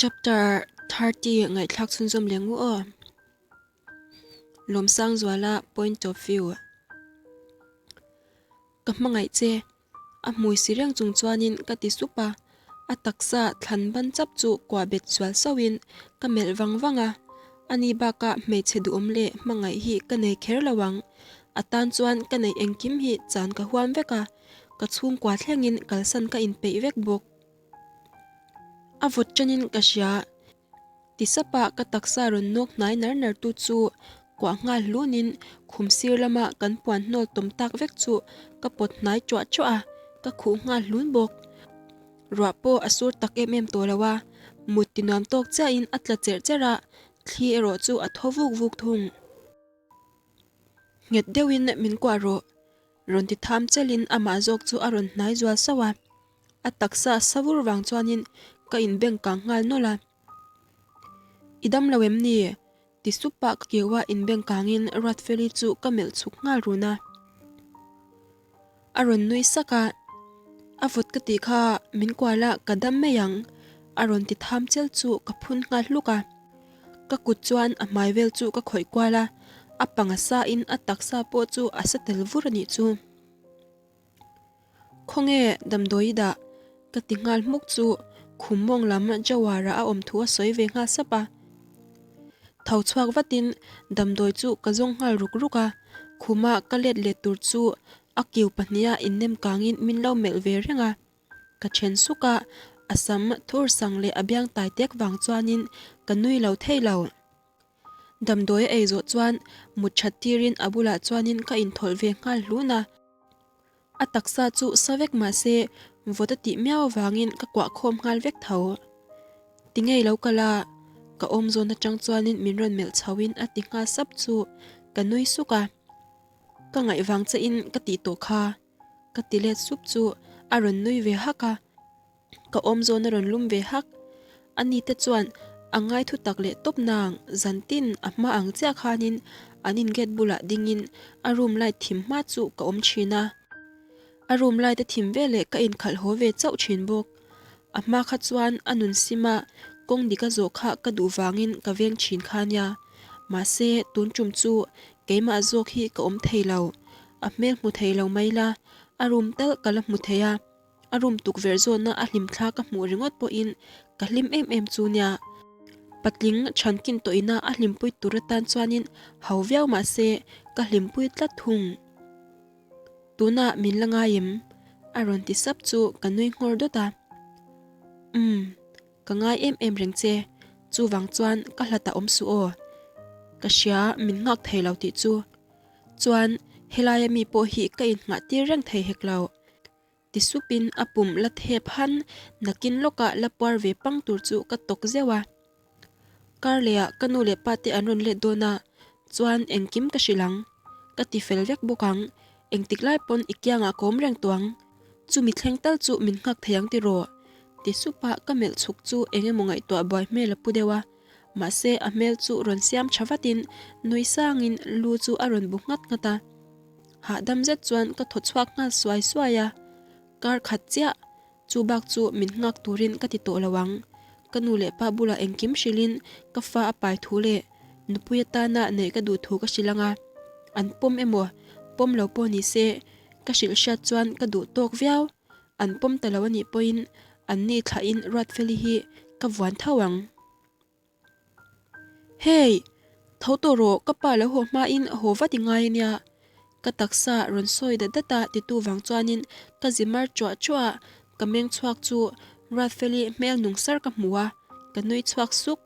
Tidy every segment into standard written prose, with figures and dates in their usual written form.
Chapter 30 ngaihthlak chhunzawm leh ngu aw. Lawmsangzuala point of view. Ka hmangaih che. A hmui si reng chung chuanin ka ti sup a, a taksa thlan ban chap chu kuah bet sual sauhin ka melh vang vang a, ani bakah hmeichhe duhawm leh hmangaih hi ka nei kher lo ang, a tan chuan ka neih engkim hi chan ka huam vek a, ka chhungkua thlengin kalsan ka inpeih vek bawk. A vawt tanin ka hria. Ti sapa ka taksa rawn nawk hnai nar nar tu chu kuah nghal hlunin khum sir lama kan puan hnawl tawm tak vek chu ka pawt hnai chuah chuah a, ka khuh nghal hlun bawk. Ruah pawh a sur tak em em tawh lo a, mut ti nuam tawk chiahin a tla cherh cherh a, thli erawh chu a thaw vuk vuk thung. Nghet deuhin min kuah rawh, rawn ti tham chelin amah zawk chu a rawn hnai zual sauh a. A taksa savur vang chuanin ka inbeng kang nghal nawlh a. I dam lo em ni? ti sup pah ka keu a inbeng kangin Ruatfeli chu ka melh chhuk nghal run a. A rawn nui sak a, A vawt ka tih kha min kual a ka dam mai ang a rawn ti tham chel chu ka phun nghal hluk a. Ka kut chuan a hmai vel chu ka khawih kual a, a panga sa in a taksa pawh chu a sa tel vur a nih chu. Khawnge damdawi i dah? Ka ti nghal hmuk chu khum mawng lam Jawara a awm thu a sawi ve nghal sap a. Tho chhuak vatin damdawi chu ka zawng nghal ruk ruk a, khuma ka let let tur chu a kiu pahniha innem kangin min lo melh ve reng a. Ka then suk a, a sam thur sang leh a biang tai tek vang chuanin ka nui lo thei lo. Damdawi a ei zawh chuan mut that tirin a bulah chuanin ka inthawlh ve nghal hlun a. A taksa chu sa vek mah se vawt a tih miau avangin ka kuah khawm nghal vek tho. Ti ngei lo kal a, ka awm zawn atang chuanin min rawn melh chhoin a ti nghal sap chu ka nui suk a. Ka ngaih vang che in ka tih tawh kha ka ti let sup chu a rawn nui ve hak a. Ka awm zawn a rawn lum ve hak. Ani te chuan a ngai thu tak leh tawp nang zan tin a hma ang chiah khanin an in gate bulah dingin a room light thim hma chu ka awm thin a. A room light a thim veleh ka inkhalh haw ve chauh thin bawk. A hma kha chuan a nun sima kawng dik a zawh kha ka duh vangin ka veng thin kha nia. Mahse tun tum chu keimah zawk hi ka awm thei lo. A hmel hmu thei lo mai la, a room tal ka la hmu thei a. A room tukverh zawnna a hlim thla ka hmuh ringawt pawhin ka hlim em em chu nia. Patling chhankin tawh ina a hlimpui tur atan chuanin ho viau mah se ka hlimpui tlat thung. Tunah min la ngai em? A rawn ti sap chu ka nui nghawr dawt a. Umm, ka ngai em em reng che, chuvang chuan ka hlat a awm suh aw. Ka hria min nghak thei lo tih chu. Chuan helaia mi pawh hi ka innghah tir reng thei hek lo. Ti supin a pum la thep han nakin lawkah la puar ve pang tur chu ka tawk zeuh a. Kar lehah ka nu leh pa te an rawn let dawn a, chuan engkim ka hrilh ang. Ka ti fel vek bawk ang, engtik lai pawn i kiangah ka awm reng tawh ang. Chumi thleng tal chu min nghak thei ang tiraw? Ti supa ka melh chhuk chu eng emaw ngaihtuah buai hmel a pu deuh a, mahse a hmel chu rawn siam tha vatin nui sangin lu chu a rawn bu nghat nghat a. Hahdam zet chuan ka thaw chhuak nghal suai suai a, kar khat chiah chu bak chu min nghak turin ka ti tawh lo ang. Ka nu leh pa bulah engkim hrilhin ka fa a pai thu leh nupui atana neih ka duh thu ka hrilh ang a, an pawm emaw pawm lo pawh ni se ka hrilh hriat chuan ka duh tawk viau. An pawm ta lo a nih pawhin anni thlahin Ruatfeli hi ka vuan tho ang. Hey! Tho tawh rawh, ka pa lo haw hmain haw vat i ngai ania. Ka taksa rawn sawi dat dat a titu vang chuanin ka zi mar chuah chuah a, ka meng chhuak chu Ruatfeli hmel nung sar ka hmu a, ka nui chhuak suk.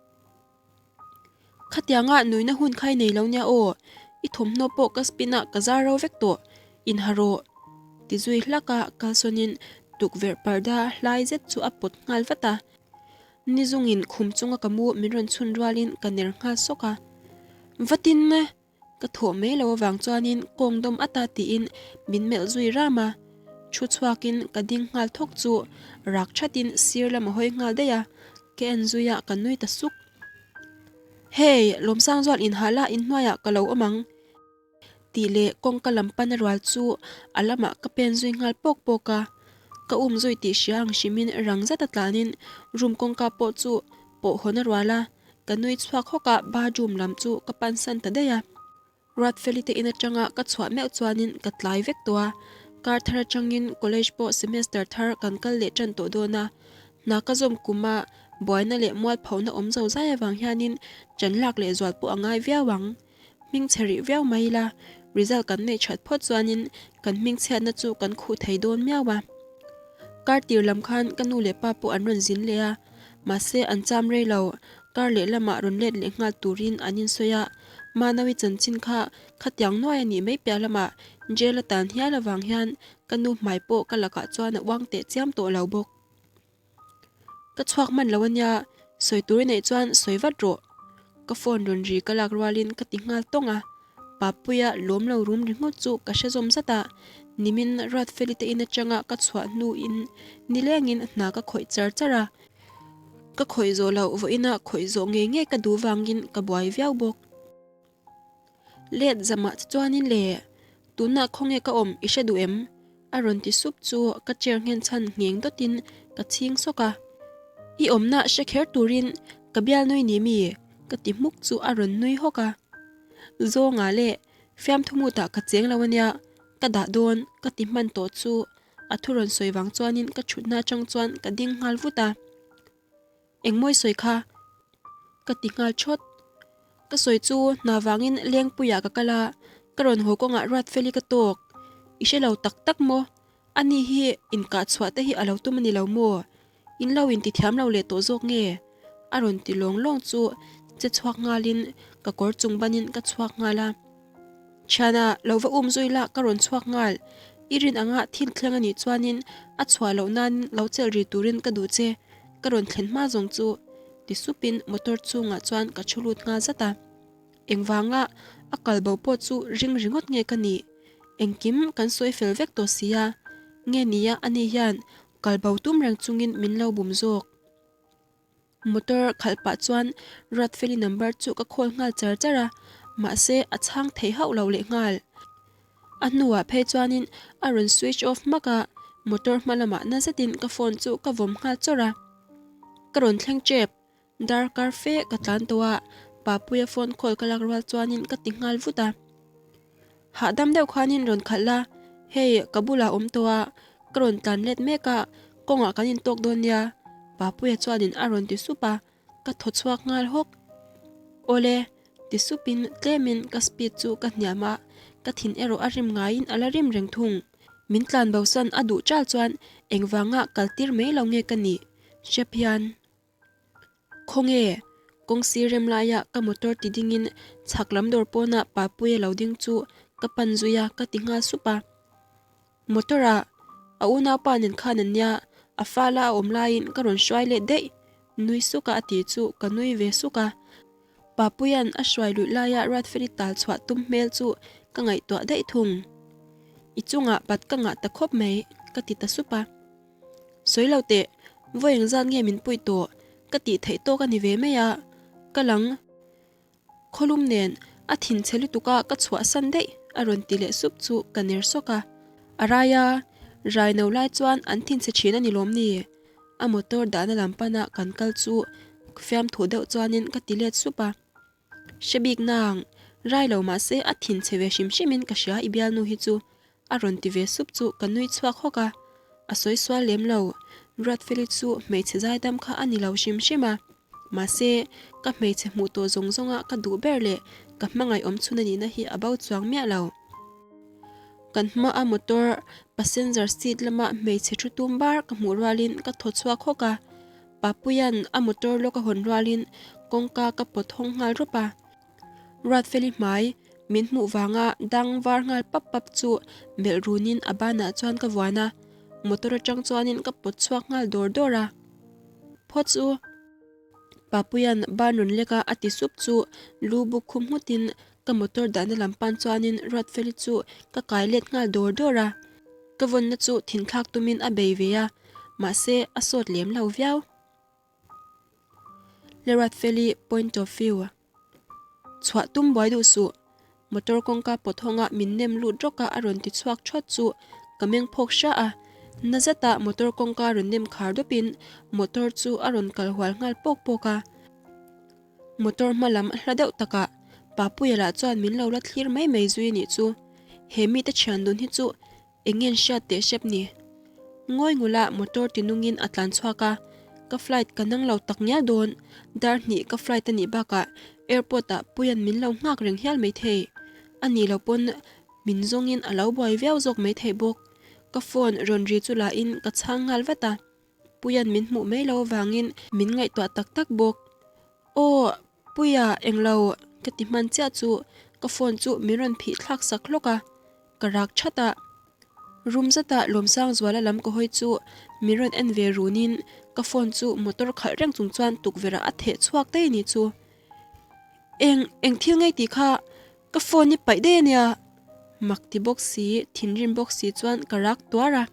Khatianga nuina hun khai nei lo nia aw, i thawmhnaw pawh ka spin a ka zar ro vek tawh, inha rawh. Ti zui hlak a, kalsawnin tukverh parda hlai zet chu a pawt nghal vat a. Ni zungin khum chunga ka mu min rawn chhun rualin ka ner nghal sawk a. Vatin ka thawh mai lo avang chuanin kawng dawm ata tiin min melh zui ram a. Thu chhuakin ka ding nghal thawk chu rak thatin sir lam a hawi nghal daih a, ka en zui a ka nui ta suk. Hey, Lawmsangzual inhahla inhnuaiah ka lo awm ang. Tih leh kawngka lam pan a rual chu a lamah ka pen zui nghal pawk pawk a, ka um zui tih hria ang hrimin rang zet a tlanin room kawngka pawh chu pawh hawn a rual a, ka nui chhuak hawk a, bathroom lam chu ka pansan ta daih a. Ruatfeli te in atanga ka chhuah meuh chuanin ka tlai vek tawh a, kar thar atangin college pawh semester thar kan kal leh tan tawh dawn a, hna ka zawm kuma buaina leh mualphona awm zo zai avang hianin ṭan lak leh zual pawh a ngai viau ang. Hmingchhe rih viau mai ila, result kan neih that phawt chuanin kan hmingchhiatna chu kan khuh thei dawn miau a. Kar tir lam khan ka nu leh pa pawh an rawn zin leh a, mahse an cham rei lo, kar leh lamah rawn let leh nghal turin an insawi a, Manawi chanchin kha khatiang nuai a nih mai piah lamah jail a tan hial avang hian ka nu hmai pawh ka lakah chuan a uang teh chiam tawh lo bawk. Ka chhuak hman lo ania, sawi tur i neih chuan sawi vat rawh. Ka phone rawn ri ka lak rualin ka ti nghal tawng a, Papuia lawm lo rum ringawt chu ka hre zawm zat a, nimin Ruatfeli te in atanga ka chhuah hnuin nilengin hna ka khawih char char a, ka khawih zawh loh vawiina khawih zawh ngei ngei ka duh vangin ka buai viau bawk. Let zamah che chuanin le, tunah khawnge ka awm i hre duh em? A rawn ti sup chu ka chair nghen chhan ngheng dawtin ka chhing sawk a. I awmna hre kher turin ka bial nui ni mi? Ka ti hmuk chu a rawn nui hawk a. Zawnga leh fiamthu mutah ka cheng lo ania, ka dah dawn ka ti hman tawh chu a thu rawn sawi vang chuanin ka thutna atang chuan ka ding nghal vut a. Engmawi sawi kha? Ka ti nghal thawt. Ka sawi chu hna vangin Lengpuiah ka kal a, ka rawn haw kawngah Ruatfeli ka tawk. I hre lo tak tak maw? Ani hi inkah chhuah te hi a lo tum a ni lo maw? In lo inti thiam lo leh tawh zawk nge? A rawn ti lawng lawng chu che chhuak nghalin ka kawr chung banin ka chhuak nghal a. Thiana, lo va um zui la ka rawn chhuak nghal. I rin anga thil thleng a nih chuanin a chhuah loh nain lo chelh ri turin ka duh che, ka rawn thlen hma zawng chu ti supin motor chungah chuan ka thu lut nghal zat a. Engvanga a kal bo pawh chu ring ringawt nge ka nih? Engkim kan sawi fel vek tawh si a, nge nia ani hian kal bo tum reng chungin min lo bum zawk. Motor khalh pah chuan Ruatfeli number chu ka call nghal char char a, mahse a chhang thei hauh lo leh nghal. A hnuah phei chuanin a rawn switch off hmak a, motor hma lamah na zetin ka phone chu ka vawm nghal chawrh a. Ka rawn thleng tep, darkar fe ka tlan tawh a, Papuia phone call ka lak rual chuanin ka ti nghal vut a. Hahdam deuh khanin rawn khalh la, hei ka bulah awm tawh a, ka rawn tlan let mek a, kawngah kan intawk dawn nia, Papuia chuanin a rawn ti sup a, ka thaw chhuak nghal hawk. Awle, ti supin tlemin ka speed chu ka hniam a, ka thin erawh a rim ngaiin a la rim reng thung. Min tlan bosan a duh chal chuan engvanga kal tir mai lo nge ka nih hrep hian. Khawnge? Kawng sir rem laia ka motor ti dingin chhak lam dawr pawnah Papuia lo ding chu ka pan zui a ka ti nghal sup a. Motor ah a unaupa nen khan an nia, a fala a awm laiin ka rawn hruai leh daih nui suk a a ti chu ka nui ve suk a. Papuia'n a hruai luih laia Ruatfeli tal chhuah tum hmel chu ka ngaihtuah daih thung. I chungah pat ka ngah ta khawp mai ka ti ta sup a. Sawi lo teh, vawi engzat nge min puih tawh? Ka tih theih tawk a ni ve mai a, ka lang khawlum nen a thin chhe lutuk a ka chhuahsan daih a rawn ti leh sup chu ka ner sawk a. A rai a, rai no lai chuan an thin chhe thin a ni lawm ni? A motor dahna lam pana kan kal chu fiamthu deuh chuanin ka ti let sup a. Hre bik nang, rai lo mahse a thin chhe ve hrim hrimin ka hria i bialnu hi chu A rawn ti ve sup chu ka nui chhuak hawk a, a sawi sual lem lo. Ruatfeli chu hmeichhe zaidam kha a ni lo hrim hrim a, mahse ka hmeichhe hmuh tawh zawng zawnga ka duh ber leh ka hmangaih awm chhun a nihna hi a bo chuang miah lo. Kan hmaa motor passenger seat lama hmeichhe thu tum bar ka hmuh rualin ka thaw chhuak hawk a, Papuia'n a motor lawk a hawn rualin kawngka ka pawt hawng nghal rawp a. Ruatfeli hmai min hmuh vanga dang var nghal pap pap chu melh runin a banah chuan ka vuan a, motor atang chuanin ka pawt chhuak nghal dawr dawr a. Phawt chu Papuia'n ban rawn lek a a ti sup chu lu buk khum nghutin ka motor dahna lam pan chuanin Ruatfeli chu ka kai let nghal dawr dawr a. Ka vawnna chu thinthlak tumin a bei ve a, mahse a sawt lem lo viau. Leruatfeli point of view Chhuah tum buai duh suh, motor kawngka pawt hawnga min nem lut rawk a a rawn ti chhuak thawt chu ka meng phawk hra a, na zeta motor kawngka rawn nem khar dawpin motor chu a rawn kal hual nghal pawk pawk a. Motor hma lam hla deuh takah Papuia lah chuan min lo la thlir mai mai zui anih chu. He mite thian dun hi chu eng nge an hriat teh hrep ni? Ngawi ngula motor ti nungin a tlan chhuak a, ka flight ka nang lo tak ngial dawn, dar hnih ka flight anih bakah airport ah Puia'n min lo nghak reng hial maithei. A nih lo pawn min zawngin a lo buai viau zawk maithei bawk. Ka phone rawn ri chu la in ka chhang nghal vat a. Puia'n min hmuh mai lo avangin min ngaihtuah tak tak bawk. Aw, Puia, englo, ka ti hman chiah chu ka phone chu min rawn phih thlak sak hlawk a, ka rak that a. Room zata Lawmsangzuala lam ka hawi chu min rawn en ve runin ka phone chu motor khalh reng chung chuan tukverh ah a theh chhuak daih a ni chu. Eng, eng thil ngei tih kha ka phone hi paih daih a nia. Mak ti bawk si, thinrim bawk si chuan ka rak tuar a.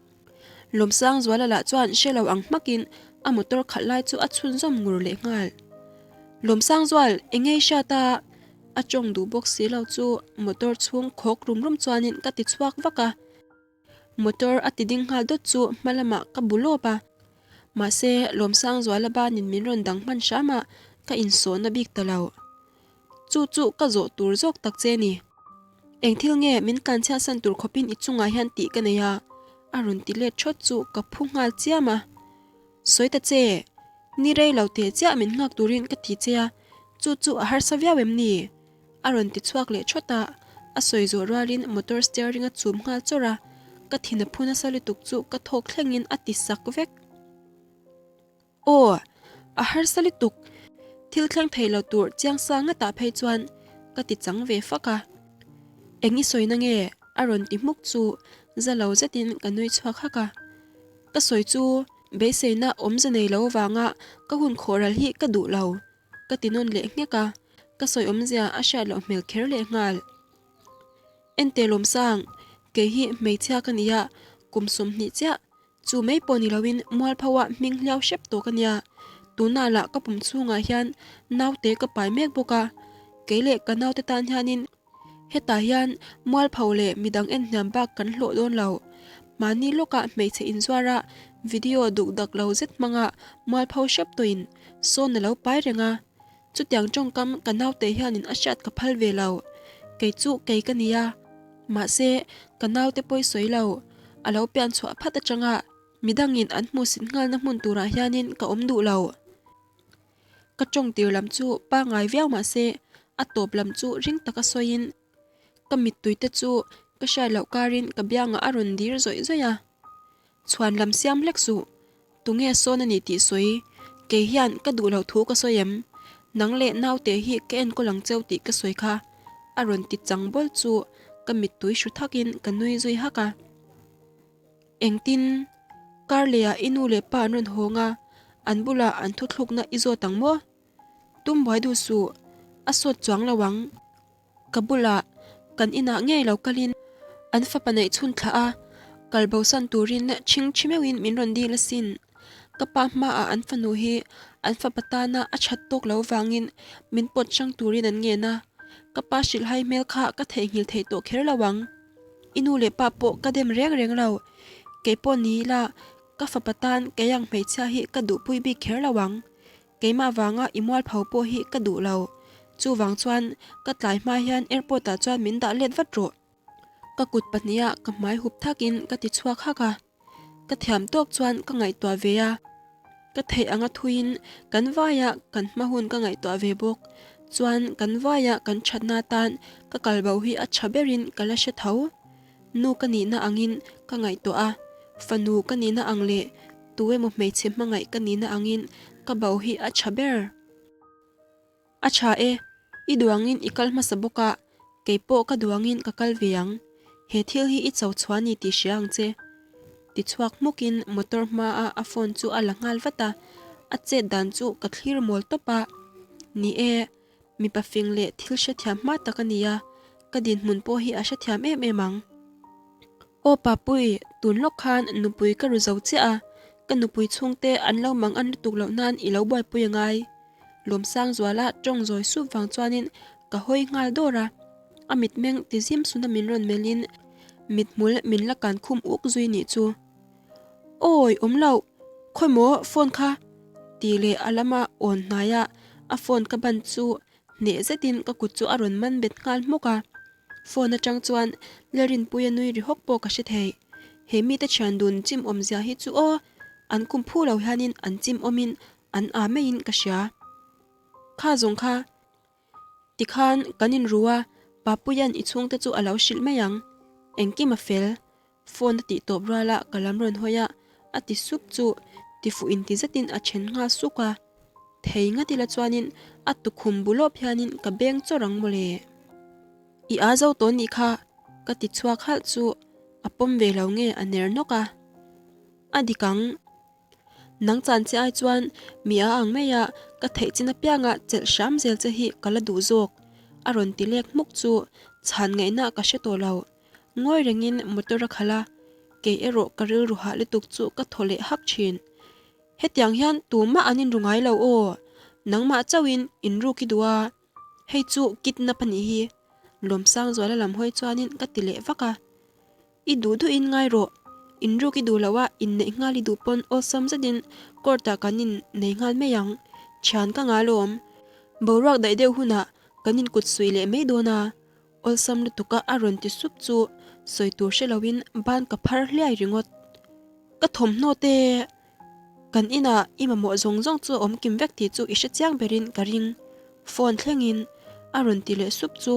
Lawmsangzuala lah chuan hre lo ang hmakin a motor khalh lai chu a chhunzawm ngur leh nghal. Lawmsangzual, eng nge i hriat a? A tawng duh bawk si lo chu motor chhung khawk rum rum chuanin ka ti chhuak vak a. Motor a ti ding nghal dawt chu hma lamah ka bu lawp a. Mahse, Lawmsangzuala banin min rawn dang hman hram a, ka insawhna bik ta lo. Chu chu ka zawh tur zawk tak che ni. Eng thil nge min tlanchhiatsan tur khawpin i chungah hian tih ka nei a? A rawn ti let thawt chu ka phu nghal chiam a. Sawi ta che, ni rei lo teh chiah min nghak turin ka ti che a, chu chu a harsa viau em ni? A rawn ti chhuak leh thawt a, a sawi zawh rualin motor steering a chum nghal chawrh a, ka thin a phu nasa lutuk chu ka thawk thlengin a ti sak vek. Aw, a harsa lutuk, thil thleng thei lo tur chiang sa ngatah phei chuan ka ti chang ve fak a. Eng i sawina nge? a rawn ti hmuk chu za lo zetin ka nui chhuak hak a. Ka sawi chu beiseina awmze nei lo vanga ka hun khawhral hi ka duh lo, ka ti nawn leh nghek a, ka sawi awmzia a hriat loh hmel kher leh nghal. Ente Lawmsang, kei hi hmeichhia ka nia, kum 20 chiah Chu mai pawh ni loin mualpho ah hming hliau hrep tawk a nia. Tunah lah ka pum chhungah hian naute ka pai mek bawk a. Kei leh ka naute tan hianin hetah hian mualpho leh midang en hniam bak kan hlawh dawn lo. Mahni lawkah hmeichhe inzuara video duk dak lo zet hmanga mualpho hrep tawhin sawn a lo pai reng a. Chutiang tawngkam ka naute hianin a hriat ka phal ve lo. Kei chu kei ka nia. Mahse, ka naute pawi sawi lo. A lo pian chhuah phat atanga midangin an hmuhsit nghalna hmun turah hianin ka awm duh lo. Ka tawng tir lam chu pangngai viau mahse, a tawp lam chu ring taka sawiin ka mittui te chu ka hriat loh karin ka biangah a rawn dir zawih zawih a. Chhuan lam siam hlek suh, tunge sawn a ni tih sawi, kei hian ka duh loh thu ka sawi em? Nang leh naute hi ka enkawl ang cheu tih ka sawi kha, a rawn ti chang bawl chu ka mittui hru thakin ka nui zui hak a. Engtin? Kar lehah i nu leh pa an rawn hawng a, an bulah an thuthlukna i zawt ang maw? Tum buai duh suh, a sawt chuang lo ang. Ka bulah kan inah ngei lo kalin an fapa neih chhun thlah a, kal bosan turin chhing thi meuhin min rawn dil asin. Ka pa hmaah an fanu hi an fapa tana a that tawk lo vangin min pawt hrang turin an ngen a, ka pa hrilhhai hmel kha ka theihnghilh thei tawh kher lo ang. I nu leh pa pawh ka dem reng reng lo, kei pawh ni ila ka fapa tan kei ang hmeichhia hi ka duhpui bik kher lo ang. Keimah vanga i mualpho pawh hi ka duh lo. Chuvang chuan ka tlai hma hian airport ah chuan min dah let vat rawh. Ka kut pahniha ka hmai hup thakin ka ti chhuak hak a. Ka thiam tawk chuan ka ngaihtuah ve a. Ka theih anga thuiin kan vaia kan hma hun ka ngaihtuah ve bawk. Chuan kan vaia kan thatna atan ka kalbo hi a tha berin ka la hre tho. Nu ka nihna angin ka ngaihtuah a, fanu ka nihna ang leh tu emaw hmeichhe hmangaih ka nihna angin ka bo hi a tha ber. A tha e, i duangin i kal hmasa bawk a, kei pawh ka duangin ka kal ve ang. He thil hi i cho chhuah a ni tih hria ang che. Tichhuak hmukin motor hmaa a phone chu a la nghal vat a, a chet dan chu ka thlir mawl tawp a. Ni e. Mipa fing leh thil hrethiam hma tak a ni a, ka dinhmun pawh hi a hrethiam em em ang. Aw Papui, tun lawk khan nupui ka ru zo chiah a, ka nupui chhungte an lo mang an lutuk loh nan i lo buaipui a ngai. Lawmsangzuala tawng zawi sup vang chuanin ka hawi nghal dawr a, a mitmeng ti zim suna min rawn melhin mithmul min la kan khum uk zui nih chu. Awi awm loh, khawi maw phone kha? tih leh a lama awn hnaia. A phone ka ban chu hneh zetin ka kut chu a rawn man bet nghal hmuk a. Phone atang chuan Lalrinpuia nui ri hawk pawh ka hre thei. He mite thian dun chim awmzia hi chu aw, an kum phu lo hianin an chim awmin an aa maiin ka hria. Kha zawng kha tikhan kan inru a, Papuia'n i chhungte chu a lo hrilh mai ang. Engkim a fel. Phone a tih tawp rual a ka lam rawn hawi a, a ti sup chu tifuh inti zetin a then nghal suk a. Thei ngat ila chuanin a tukhum bu lawp hianin ka beng chawr ang mawle. I aa zo tawh nih kha ka ti chhuak halh chu a pawm ve lo nge a ner nawk a. A dik ang. Nang chan che ai chuan mi a ang mai a, ka theih chin apianga chelh hram zel che hi ka la duh zawk a rawn ti lek hmuk chu chhan ngaihna ka hre tawh lo. Ngawi rengin motor a khalh a, kei erawh ka rilru hah lutuk chu ka thaw leh hak thin. Hetiang hian tumah an inru ngai lo aw, nangmah chauhin inruk i duh a, hei chu kidnap a nih hi, Lawmsangzuala lam hawi chuanin ka ti leh vak a. I duh duhin ngai rawh, inruk i duh loh a, inneih nghal i duh pawn awlsam zetin court ah kan innei nghal mai ang, thian ka nghal awm. Boruak daih deuh hunah kan inkut suih leh mai dawn a, Awlsam lutuk a a rawn ti sup chu sawi tur hre loin ban ka phar hliai ringawt. Ka thawmhnaw te kan inah i mamawh zawng zawng chu a awm kim vek tih chu i hre chiang berin ka ring. Phone thlengin a rawn ti leh sup chu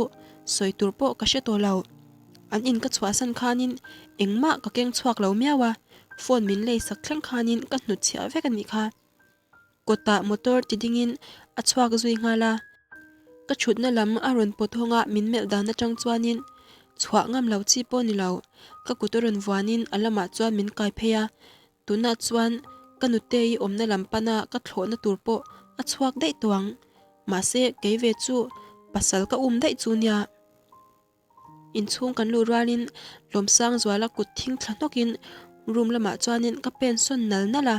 sawi tur pawh ka hre tawh lo. An in ka chhuahsan khanin engmah ka keng chhuak lo miau a, phone min lei sak thleng khanin ka hnutchhiah vek a nih kha. Kawtah motor ti dingin a chhuak zui nghal a, ka thutna lam a rawn pawt hawng a min melh dan atang chuanin chhuah ngam lo chi pawh ni lo, ka kut a rawn vuanin a lamah chuan min kai phei a, tunah chuan ka nutei awmna lam pana ka thlawhna tur pawh a chhuak daih tawh ang, mahse kei ve chu pasal ka um daih chu nia. Inchhung kan luh rualin Lawmsangzuala kut thing thla hnawkin room lamah chuanin ka pen sawn nal nal a,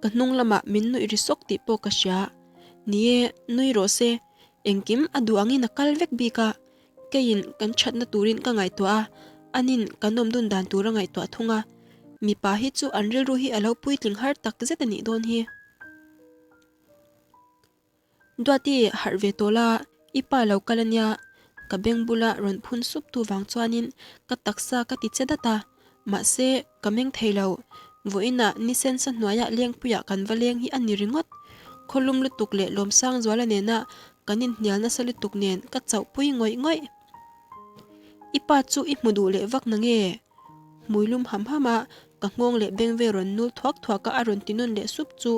ka hnung lamah min nuih ri sawk tih pawh ka hria. Ni e, nui rawh se, engkim a duh angin a kal vek bik a, keiin kan thatna turin ka ngaihtuah a, anin kan awm dun dan tur a ngaihtuah thung a, mipa hi chu an rilru hi a lo puitling har tak zet a nih dawn hi. Duati harh ve tawh la, i pa lo kal ania, ka beng bula rawn phun sup tu vang chuanin ka taksa ka ti che dat a, mahse ka meng thei lo, vawiinah ni sensa hnuaiah lengpuiah kan va leng hi a ni ringawt, khawlum lutuk leh Lawmsangzuala nena kan inhnial nasa lutuk nen ka chauhpui ngawih ngawih. I pa chu i hmu duh leh vak nange? Hmui lum ham ham a, ka nghawng leh beng vel rawn nul thuak thuak a a rawn ti nawn leh sup chu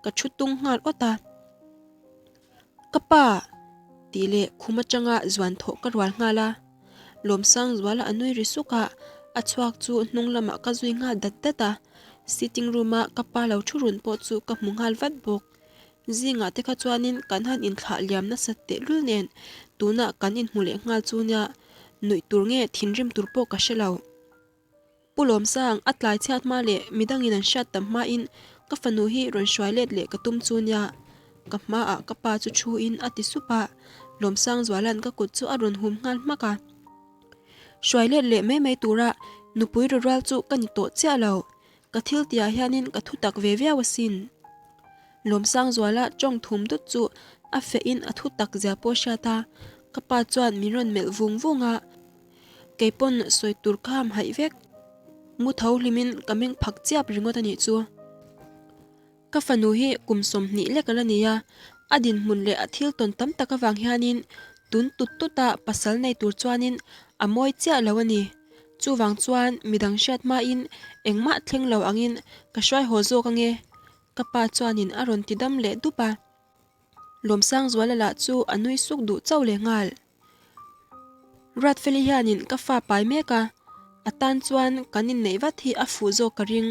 ka thu tung nghal awt a. Ka pa! tih leh khum atanga zuan thawh ka rual nghal a. Lawmsangzuala a nui ri suk a, a chhuak chu hnung lamah ka zui nghal dat dat a. Sitting room a ka pa lo thu run pawh chu ka hmu nghal vat bawk. Zingah te kha chuanin kan han inthlah liam nasat tehlul nen tunah kan inhmu leh nghal chu nia, nuih tur nge thinrim tur pawh ka hre lo. Pu Lawmsang, a tlai chhiat hma leh midangin an hriat tam hmain ka fanu hi rawn hruai let leh ka tum chu nia, ka hmaah ka pa chu thuin a ti sup a, Lawmsangzuala'n ka kut chu a rawn hum nghal hmak a. Hruai let leh mai mai tura nupui rawrual chu ka ni tawh chiah lo, Ka thil tihah hianin ka thu tak ve viau asin. Lawmsangzuala tawng thum dut chu a fehin a thu tak zia pawh hriat a, ka pa chuan min rawn melh vung vung a, kei pawn sawi tur ka ham haih vek. Mu tho hlimin ka meng phak chiap ringawt a nih chu. Ka fanu hi kum 20 lek a la ni a, a dinhmun leh a thil tawn tam tak avang hianin tun tut tuta pasal nei tur chuanin a mawi chiah lo a ni. Chuvang chuan midang hriat hmain engmah thleng lo angin ka hruai haw zawk ange, ka pa chuanin a rawn ti dam leh dup a. Lawmsangzuala lah chu a nui suk duh chauh leh nghal. Ruatfeli hianin ka fa pai mek a, a tan chuan kan inneih vat hi a fuh zawk ka ring.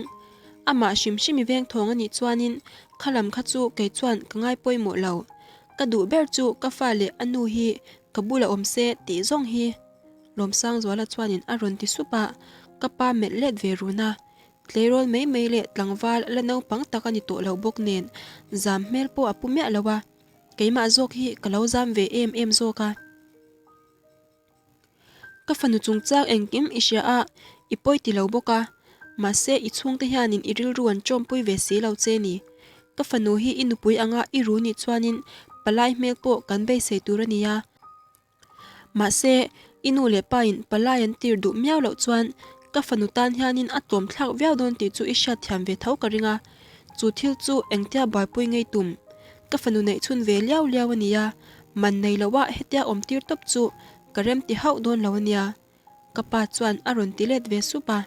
Amah hrim hrim i veng thawng a nih chuanin kha lam kha chu kei chuan ka ngai pawimawh lo. Ka duh ber chu ka fa leh a nu hi ka bulah awm se tih zawng hi. Lawmsangzuala chuanin a rawn ti sup a, ka pa melh let ve run a. Tleirawl mai mai leh tlangval la naupang tak a ni tawh lo bawk nen zam hmel pawh a pu miah lo a. Keimah zawk hi ka lo zam ve em em zawk a. Ka fanu chungchang engkim i hria a, i pawi ti lo bawk a. Mahse i chhungte hianin i rilru an chawmpui ve si lo che ni. Ka fanu hi i nupui anga i ru nih chuanin Palai hmel pawh kan beisei tur a nia. Mahse, i nu leh pa in palai an tir duh miau loh chuan ka fanu tan hianin a tlawm thlak viau dawn tih chu i hriatthiam ve tho ka ring a. Chu thil chu engtia buaipui ngei tum? Ka fanu neih chhun ve liau liau a nia, man nei loha hetia awm tir tawp chu ka rem ti hauh dawn lo a nia. Ka pa chuan a rawn ti let ve sup a.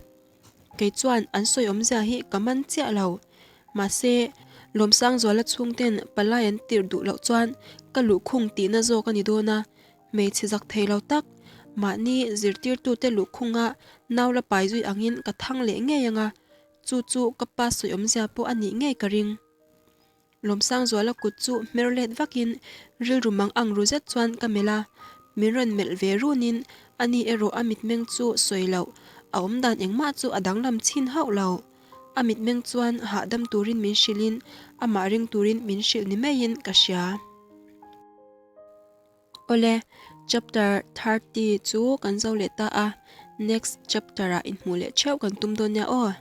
Kei chuan an sawi awmzia hi ka man chiah lo. Mahse, Lawmsangzuala chhungten palai an tirh duh loh chuan ka luhkhung tihna zawk a ni dawn a, hmeichhe zak thei lo tak, mahni zirtirtute luhkhunga nau la pai zui angin ka thang leh ngei ang a, chu chu ka pa sawi awmzia pawh a nih ngei ka ring. Lawmsangzuala kut chu hmer let vakin rilru mang ang ru zet chuan ka melh a, min rawn melh ve runin ani erawh a mitmeng chu sawi loh, a awmdan engmah chu a danglam chhin hauh lo. A mitmeng chuan hahdam turin min hrilhin amah ring turin min hrilh ni maiin ka hria. Awle, chapter 30 chu kan zo leh ta a, next chapter ah inhmuh leh theuh kan tum dawn nia aw.